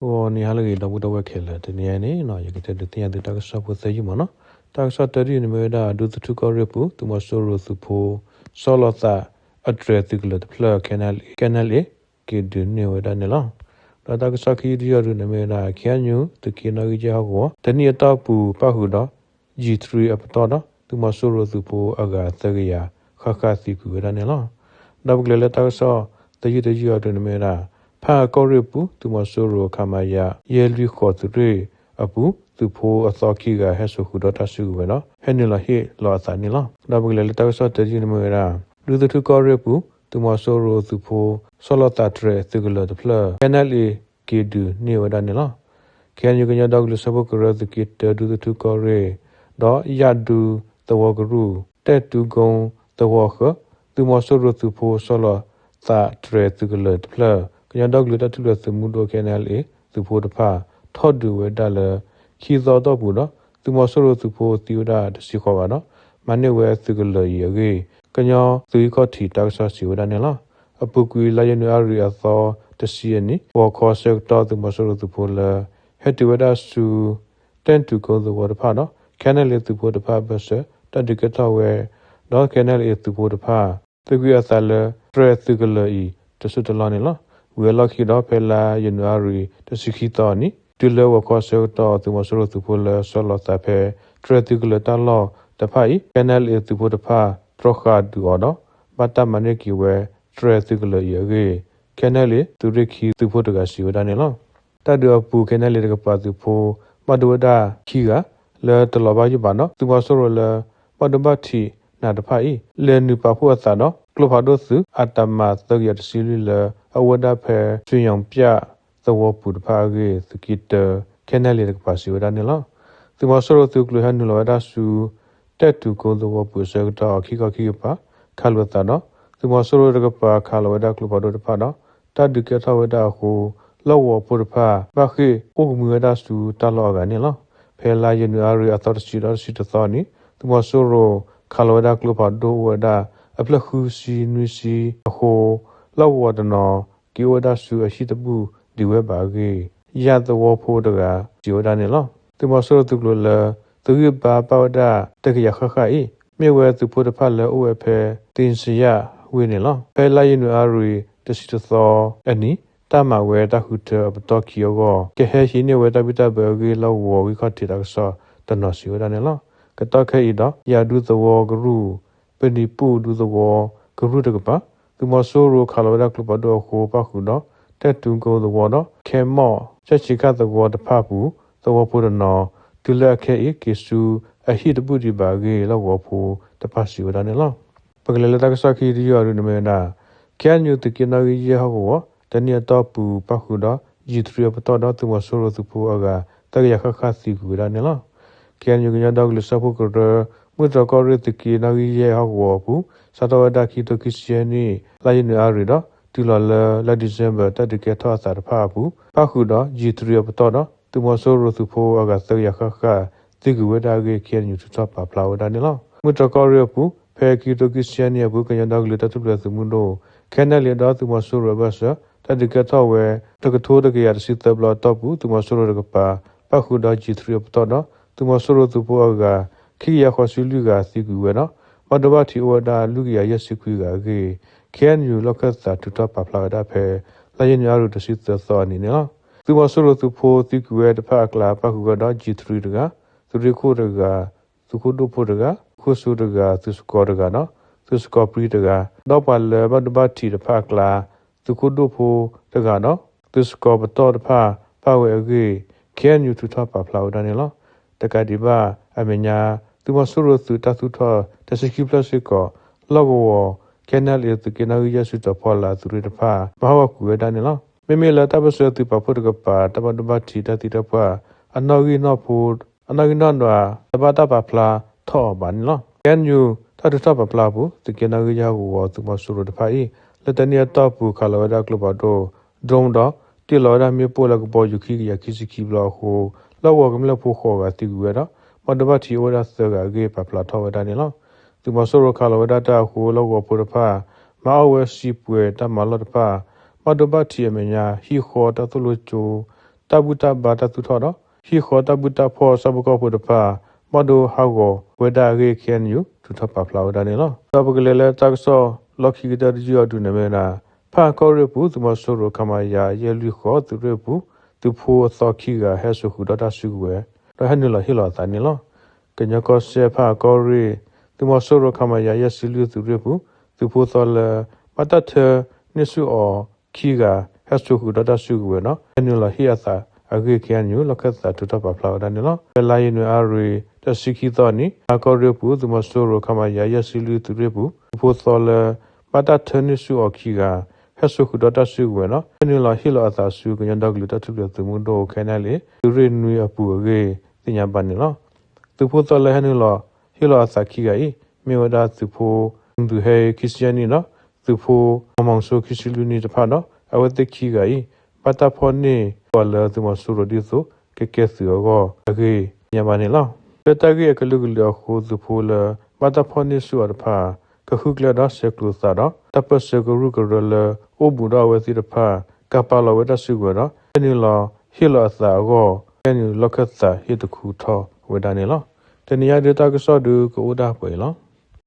ဂီၤနံၤဟါလၢအဂ့ၤ ဒီပုၢ်ဒီဝဲၢ်ခဲလၢာ်, တနံၤအံၤန့ၣ် ယကတဲဒုးသ့ၣ်ညါသုတၢ်ကစီၣ်ဖိသၢယုၢ်မးနီၤ. တၢ်ကစီၣ်တၢတယုၢ်န့ၣ်မ့ၢ်ဝဲဒၣ် ဒူသထူၣ်ကီၢ်ရ့ၣ်ပူၤ သုးမီၤစိရိၤသုးဖိ ဆီလီၤသးအတြဲၤသုးကလၢၤတဖျၢၣ် ခဲနလ်အ့ က့ၤဒုးန့ၢ်ဝဲဒၣ်န့ၣ်လီၤ. ဒီးတၢ်ကစီၣ်ခံယုၢ်တယုၢ်အံၤဒုးန့ၣ်မ့ၢ်ဝဲဒၣ် ခ့ၣ်အဲၣ်ယူၣ် သုးက့နီၣ်ဂံၢ်ယဲၢ်ဟီၣ်ကဝီၤ တနံၣ်အတီၢ်ပူၤပၣ်ဃုာ်ဒီး ယံၤသရံအပတီၢ်ဒီး သုးမီၤစိရိၤသုးဖိအဂၤသၢကယၤဃၣ်ဃၣ်သံကွံာ်ဝဲဒၣ်န့ၣ်လီၤ. ဒီးပကလဲၤလၢတၢ်ကစီၣ်တယုၢ်တယုၢ်အံၤဒုးန့ၣ်မ့ၢ်ဝဲဒၣ် ဖၣ်ကီၢ်ရ့ၣ်ပူၤ သုးမီၤစိရိၤ ခမရ ယဲၢ်လွံၢ်ဃိးသုးရ့ၣ်အပူၤ သုးဖိအသီခံဂၤဟဲစိာ်ဃုာ်ဒီးတၢ်စုကဝဲၤဒီး ဟဲနုာ်လီၤဟ့ၣ်လီၤအသးန့ၣ်လီၤ. ဒီးပကလဲၤလၢတၢ်ကစီၣ်တယုၢ်န့ၣ်မ့ၢ်ဝဲဒၣ် ဒူသထူၣ်ကီၢ်ရ့ၣ်ပူၤ သုးမီၤစိရိၤသုးဖိ ဆီလီၤသးတြဲၤသုးကလၢၤတဖျၢၣ် ခဲနလ်အ့ က့ၤဒုးန့ၢ်ဝဲဒၣ်န့ၣ်လီၤ. ခ့ၣ်အဲၣ်ယူၣ် ကညီဒီကလုာ်စၢဖှိၣ်ကရၢသုးက့တၢ ဒူသထူၣ်ကီၢ်ရ့ၣ် ဒီးယၣ်ဒူသဝီကရူၢ် တဲၣ်တူကိသဝီဃၢၤ သုးမီၤစိရိၤသုးဖိဆီလီၤသးတြဲၤသုးကလၢၤတဖျၢၣ် ကညီဒီကလုာ်တၢ်ထူၣ်ဖျဲးသုးမုၢ်ဒိၣ် ခဲနလ်အ့ သုးဖိတဖၣ် ထီၣ်ဒုးဝဲဒၣ်လၢ ခံသီအတီၢ်ပူၤဒီး သုးမီၤစိရိၤသုးဖိသံဝဲဒၣ်တဆံဃိးဂၤဒီး မၤန့ၢ်ဝဲသုးကလၢၤအံၤအဂ့ၢ် ကညီသုးဂံၢ်ခီၣ်ထံးတၢ်ကစီၣ်စံးဝဲဒၣ်န့ၣ်လီၤ. အပူၤကွံာ်လါယနူၤအါရံၤအသီတဆံအနံၤ ဂီၤခီဆၢကတီၢ် သုးမီၤစိရိၤသုးဖိလၢ ဟဲတုၤဝဲဒၣ်ဆူ တဲၣ်တူကိသဝီတဖၣ်ဒီး ခဲနလ်အ့သုးဖိတဖၣ်အဘၢၣ်စၢၤ တၢ်ဒုးကဲထီၣ်ဝဲ ဒီးခဲနလ်အ့သုးဖိတဖၣ် သကွံာ်အသးလၢ တြဲၤသုးကလၢၤအံၤ တစိၢ်တလီၢ်န့ၣ်လီၤ. ဝံၤအလီၢ်ခံဒီး ဖဲလါယနူၤအါရံၤတဆံခံသီအနံၤ တုၤလၢဂီၤခီဆၢကတီၢ် သုးမီၤစိရိၤသုးဖိလၢဆီလီၤသးဖဲ တြဲၤသုးကလၢၤတၢ်လီၢ်တဖၣ်အံၤ ခဲနလ်အ့သုးဖိတဖၣ် တြီဃာ်ဒုးအီၤဒီး ဘၣ်တၢ်မၤန့ၢ်က့ၤဝဲ တြဲၤသုးကလၢၤအံၤအဂ့ၢ် ခဲနလ်အ့သုးရ့ၣ်ခံသုးဖိတဂၤစံးဝဲဒၣ်န့ၣ်လီၤ. တၢ်ဒုးအပူၤ ခဲနလ်အ့တကပၤသုးဖိ ဘၣ်ဒိဝဲဒၣ်ခံဂၤ လၢတလီၤဘၣ်ယိၣ်ဘၣ်ဒီး သုးမီၤစိရိၤလၢ ဘၣ်ဒိဘၣ်ထံးနးတဖၣ်အံၤ လဲၤနုာ်ပာ်ဖှိၣ်အသးဒီး ကျိဖးဒိၣ်သုး အတမၤသၢကယၤတဆံလွံၢ်လၢ အအိၣ်ဝဲဒၣ်ဖဲ ရွှေရောင်ပြသဝီပူၤတဖၣ်အဂ့ၢ် သုးက့တၢ ခဲနလ်အ့တကပၤစံးဝဲဒၣ်န့ၣ်လီၤ. သုးမီၤစိရိၤသုးကျိၤဟဲနုာ်လီၤဝဲဒၣ်ဆူ တဲၣ်တူကိသဝီပူၤအဆၢကတီၢ် ခံခီခံကပၤ ခးလိာ်သးဒီး သုးမီၤစိရိၤတကပၤခးလီၤဝဲဒၣ်ကျိဖးဒိၣ်တဖၣ်ဒီး တၢ်ဒုးကဲထီၣ်ဝဲဒၣ်အဃိ လီၢ်ကဝီၤဖိတဖၣ် ဘၣ်ဃ့ၢ်အိၣ်ကမှံဝဲဒၣ်ဆူတၢ်လီၢ်အဂၤန့ၣ်လီၤ. ဖဲလါယနူၤအါရံၤအသီတဆံဒီးတဆံတသီန့ၣ် သုးမီၤစိရိၤခးလီၤဝဲဒၣ်ကျိဖးဒိၣ်အိၣ်ဝဲဒၣ် အဖျၢၣ်ဃုဆံနွံဆံအဃိ လီၢ်ကဝီၤတနီၤ က့ၤအိၣ်ဝဲဒၣ်ဆူအဟံၣ်တဘူၣ်ဒံးဝဲဘၣ်အဂ့ၢ် ယၣ်သဝီဖိတဂၤ စံးဝဲဒၣ်န့ၣ်လီၤ. သုးမီၤစိရိၤသုးကျိၤလၢ သုးဂံၢ်ဘါပၣ်ဝဲဒၣ်တကယၤဃၣ်ဃၣ်အံၤ မ့ၢ်ဝဲသုးဖိတဖၣ်လၢအအိၣ်ဝဲဖဲ သ့ၣ်စယၣ်ဝ့ၢ်န့ၣ်လီၤ. ဖဲလါယနူၤအါရံၤတဆံတသီအနံၤ တၢ်မၤဝဲတၢ်ဃုထၢအပတီၢ်ခံအဂီၢ် ကဟဲဟံးန့ၢ်ဝဲတၢ်ဘံၣ်တၢ်ဘၢအဂ့ၢ် လီၢ်ကဝီၤဂံၢ်ခီၣ်ထံးတၢ်ကစီၣ်တနီၤစံးဝဲဒၣ်န့ၣ်လီၤ. ကတီၢ်ခဲအံၤဒီး ယၣ်ဒူသဝီကရူၢ် ပနံၤပူၣ်ဒူသဝီကရူၢ်တကပၤ သုးမီၤစိရိၤခးလီၤဝဲဒၣ်ကျိဖးဒိၣ်အဃိ ပၣ်ဃုာ်ဒီး တဲၣ်တူကိသဝီဒီး ခဲမီၣ် ကၠဲၣ်ဆံးခၣ်သဝီတဖၣ်အပူၤ သဝီဖိတနီၤ တုၤလၢအခဲအံၤ က့ၤဆူအဟံၣ်တဘူၣ်ဒံးဘၣ်အဂ့ၢ် လီၢ်ကဝီၤဖိတဖၣ်စံးဝဲဒၣ်န့ၣ်လီၤ. ပကလဲၤလၢတၢ်ကစီၣ်ခံတယုၢ်အံၤဒုးန့ၣ်မ့ၢ်ဝဲဒၣ် ခ့ၣ်အဲၣ်ယူၣ် သုးက့နီၣ်ဂံၢ်ယဲၢ်ဟီၣ်ကဝီၤ တနံၣ်အတီၢ်ပူၤပၣ်ဃုာ်ဒီး ယံၤသရံအပတီၢ်ဒီး သုးမီၤစိရိၤသုးဖိအဂၤ သၢကယၤဃၣ်ဃၣ်သံကွံာ်ဝဲဒၣ်န့ၣ်လီၤ. ခ့ၣ်အဲၣ်ယူၣ် ကညီဒီကလုာ်စၢဖှိၣ်ကရၢ မုၢ်တြီၢ်ကီၢ်ရ့ၣ်သုးက့နီၣ်ဂံၢ်ယဲၢ်ဟီၣ်ကဝီၤအပူၤ စးထီၣ်ဝဲဒၣ်ခံကထိခံဆံယဲၢ်နံၣ် လါယနူၤအါရံၤဒီး တုၤလီၤလၢလါဒံၣ်စ့ဘၢၣ် တၢ်ဒုးကဲထီၣ်အသးတဖၣ်အပူၤ ပၣ်ဃုာ်ဒီး ယံၤသရံအပတီၢ်ဒီး သုးမီၤစိရိၤသုးဖိအဂၤသၢကယၤဃၣ်ဃၣ် သံကွံာ်ဝဲဒၣ်အဂ့ၢ် ခ့ၣ်အဲၣ်ယူၣ် ထုးထီၣ်ပာ်ဖျါဝဲဒၣ်န့ၣ်လီၤ. မုၢ်တြီၢ်ကီၢ်ရ့ၣ်အပူၤ ဖဲခံကထိခံဆံယဲၢ်နံၣ်အပူၤ ကညီဒီကလုာ်တၢ်ထူၣ်ဖျဲးသုးမုၢ်ဒိၣ် ခဲနလ်အ့ဒီး သုးမီၤစိရိၤအဘၢၣ်စၢၤ တၢ်ဒုးကဲထီၣ်ဝဲ တကထိတကယၤတဆံသၢဘျီအတီၢ်ပူၤ သုးမီၤစိရိၤတကပၤ ပၣ်ဃုာ်ဒီး ယံၤသရံအပတီၢ်ဒီး သုးမီၤစိရိၤသုးဖိအဂၤ ခံကယၤဃိးဆံလွံၢ်ဂၤသံကွံာ်ဝဲဒီး ဘၣ်ဒိဘၣ်ထံးအိၣ်ဝဲဒၣ်လွံၢ်ကယၤယဲၢ်ဆံခွံဂၤအဂ့ၢ် ခ့ၣ်အဲၣ်ယူၣ် လီၢ်ခၢၣ်သးထုးထီၣ်ပာ်ဖျါဝဲဒၣ်ဖဲ လါယနူၤအါရံၤတဆံသၢသီအနံၤန့ၣ်လီၤ. သုးမီၤစိရိၤသုးဖိသံကွံာ်ဝဲတဖၣ်အကျါ ပၣ်ဃုာ်ဝဲဒီး ယံၤသရံတဂၤ, သုးရ့ၣ်ခိၣ်တဂၤ, သုးခိၣ်ဒိၣ်ဖိတဂၤ, သုးခိၣ်ဆူတဂၤ, သုးစကီၤတဂၤဒီး သုးစကီၤပြံတဂၤ, ဒီးပှၤလၢဘၣ်ဒိဘၣ်ထံးတဖၣ်အကျါ သုးခိၣ်ဒိၣ်ဖိတဂၤဒီး သုးစကီၤပတီၢ်တဖၣ် ပၣ်ဝဲအဂ့ၢ် ခ့ၣ်အဲၣ်ယူၣ် ထုးထီၣ်ပာ်ဖျါဝဲဒၣ်န့ၣ်လီၤ. တကးဒံးဘၣ်အမဲာ်ညါ သုးမီၤစိရိၤသုးတၢ်သူၣ်ထီၣ်တဆံခံဖျၢၣ်စ့ၢ်ကီး လီၢ်ကဝီၤ ခဲနလ်အ့ သုးက့နီၣ်ဂံၢ်ယဲၢ်စုတီၤဖီလာ်သုးရ့ၣ်တဖၣ် မၤဟးဂီၤကွံာ်ဝဲဒၣ်န့ၣ်လီၤ. မ့မ့ၢ်လၢတၢ်ပၢၢ်ဆၢသုးပာ်ဖှိၣ်တကပၤ တၢ်ဘၣ်ဒိဘၣ်ထံးတၢ်သံတၢ်ပှၢ် အနီၣ်ဂံၢ်နီၣ်ဖိ အနီၣ်ဂံၢ်နီၣ်ဒွး တဘၣ်တၢ်ပာ်ဖျါထီၣ်အီၤဘၣ်န့ၣ်လီၤ. ခ့ၣ်အဲၣ်ယူၣ် တၢ်ထုးထီၣ်ပာ်ဖျါအပူၤ သုးက့နီၣ်ဂံၢ်ယဲၢ်ဟီၣ်ကဝီၤ သုးမီၤစိရိၤတဖၣ်အံၤ လၢတနံၣ်အတီၢ်ပူၤ ခးလီၤဝဲဒၣ်ကျိဖးဒိၣ် drone ဒီး တ့ၢ်လီၤဝဲဒၣ်မ့ၣ်ပိၢ်လၢကဘီယူၤခံကယၤခံဆံခံဘျီအဃိ လီၢ်ကဝီၤကမျၢၢ်ဖိဃိးဂၤသံကွံာ်ဝဲဒီး ဘၣ်ဒိဘၣ်ထံးအိၣ်ဝဲဒၣ်သၢဂၤအဂ့ၢ် ပာ်ဖျါထီၣ်ဝဲဒၣ်န့ၣ်လီၤ. သုးမီၤစိရိၤခးလီၤဝဲဒၣ်တၢ်အဃိ လီၢ်ကဝီၤဖိတဖၣ် မၤအီၣ်ဝဲစံးပှဲၤတၢ်မၤလီၢ်တဖၣ် ဘၣ်ဒိဘၣ်ထံးအမဲာ်ညါ ဟံၣ်ဃီတၢ်သိၣ်လိကၠိ တၢ်ဘူၣ်တၢ်ဘါတၢ်သူၣ်ထီၣ်ဒီး ဟံၣ်ဃီတၢ်ဘုၣ်တၢ်ဖှီၣ်ဆၣ်ဖိကီၢ်ဖိတဖၣ် ဘၣ်ဒိဟးဂီၤဝဲဒၣ်အဂ့ၢ် ခ့ၣ်အဲၣ်ယူၣ် ထုးထီၣ်ပာ်ဖျါဝဲဒၣ်န့ၣ်လီၤ. ဒီးပကလဲၤလၢတၢ်ကစီၣ်လီၢ်ခံကတၢၢ်တယုၢ်အံၤဒုန့ၣ်မ့ၢ်ဝဲဒၣ် ဖၣ်အၣ်ကီၢ်ရ့ၣ်ပူၤ သုးမီၤစိရိၤ ခမရ ယဲၢ်လွံၢ်ဃိး သုးရ့ၣ်ပူၤ သုးဖိအသီခံဂၤ ဟဲစိာ်ဃုာ်ဒီးတၢ်စုကဝဲၤ ဒီးဟဲနုာ်လီၤဟ့ၣ်လီၤအသးန့ၣ်လီၤ. ကညီကီၢ်စဲၣ် ဖၣ်အၣ်ကီၢ်ရ့ၣ် သုးမီၤစိရိၤ ခမရ ယဲၢ်ဆံလွံၢ် သုးရ့ၣ်ပူၤ သုးဖိသီလၢ ဘၣ်တၢ်ထၢန့ၢ်ဆူၣ်အီၤခံဂၤ ဟဲစိာ်ဃုာ်ဒီးတၢ်စုကဝဲၤဒီး ဟဲနုာ်လီၤဟ့ၣ်အသးအဂ့ၢ် ခ့ၣ်အဲၣ်ယူၣ် လီၢ်ခၢၣ်သးထုးထီၣ်ပာ်ဖျါဝဲဒၣ်န့ၣ်လီၤ. ဖဲလါယနူၤအါရံၤ တဆံခံသီနံၤ ဖၣ်အၣ်ကီၢ်ရ့ၣ်ပူၤ သုးမီၤစိရိၤ ခမရ ယဲၢ်ဆံလွံၢ် သုးရ့ၣ်ပူၤ သုးဖိသီလၢ ဘၣ်တၢ်ထၢန့ၢ်ဆူၣ်အီၤခံဂၤ ဟဲစိာ်ဃုာ်ဒီးတၢ်စုကဝဲၤဒီး ဟဲနုာ်လီၤဟ့ၣ်လီၤအသးဆူ ကညီဒီကလုာ်တၢ်ထူၣ်ဖျဲးသုးမုၢ်ဒိၣ် ခ့ၣ်အဲၣ်ယူၣ် သုးရ့ၣ်နွံအပူၤအဂ့ၢ် သ့ၣ်ညါဘၣ်န့ၣ်လီၤ. သုးဖိသီလၢဟဲနုာ်လီၤဟ့ၣ်လီၤအသးခံဂၤအံၤ မ့ၢ်ဝဲဒၣ်သုးဖိ မုၢ်သူၣ်ဟဲ ခံဆံယဲၢ်နံၣ်ဒီး သုးဖိ မီၢ်မီၢ်စိ ခံဆံလွံၢ်နံၣ်တဖၣ်ဒီး အဝဲသ့ၣ်ခံဂၤအံၤ ဘၣ်တၢ်ဖီၣ်န့ၢ်အီၤလၢသုးမီၤစိရိၤဒ်သိး ကကဲသုးအဂီၢ်အဂ့ၢ် သ့ၣ်ညါဘၣ်န့ၣ်လီၤ. လၢတၢ်ဂ့ၢ်အကလုာ်ကလုာ်အဃိ သုးဖိလၢ ဘၣ်တၢ်ဖီၣ်န့ၢ်ဆူၣ်အီၤတဖၣ် ကဃုကျဲဒီးဆဲးကျိးသးဒီး တၢ်ပၢၢ်ဆၢကရူၢ်ကရၢလၢ အိၣ်ဘူးဒီးအဝဲသ့ၣ်တဖၣ် ကပာ်လီၤဝဲတၢ်စုကဝဲၤဒီး ဟဲနုာ်လီၤဟ့ၣ်လီၤအသးအဂီၢ် ခ့ၣ်အဲၣ်ယူၣ် လီၢ်ခၢၣ်သးဟ့ၣ်သခူထီၣ်ဝဲဒၣ်န့ၣ်လီၤ. တနံၤအံၤဒုးတၢ်ကစီၣ်ဒုးကအိၣ်ဒၣ်ပှဲၤအံၤလီၤ.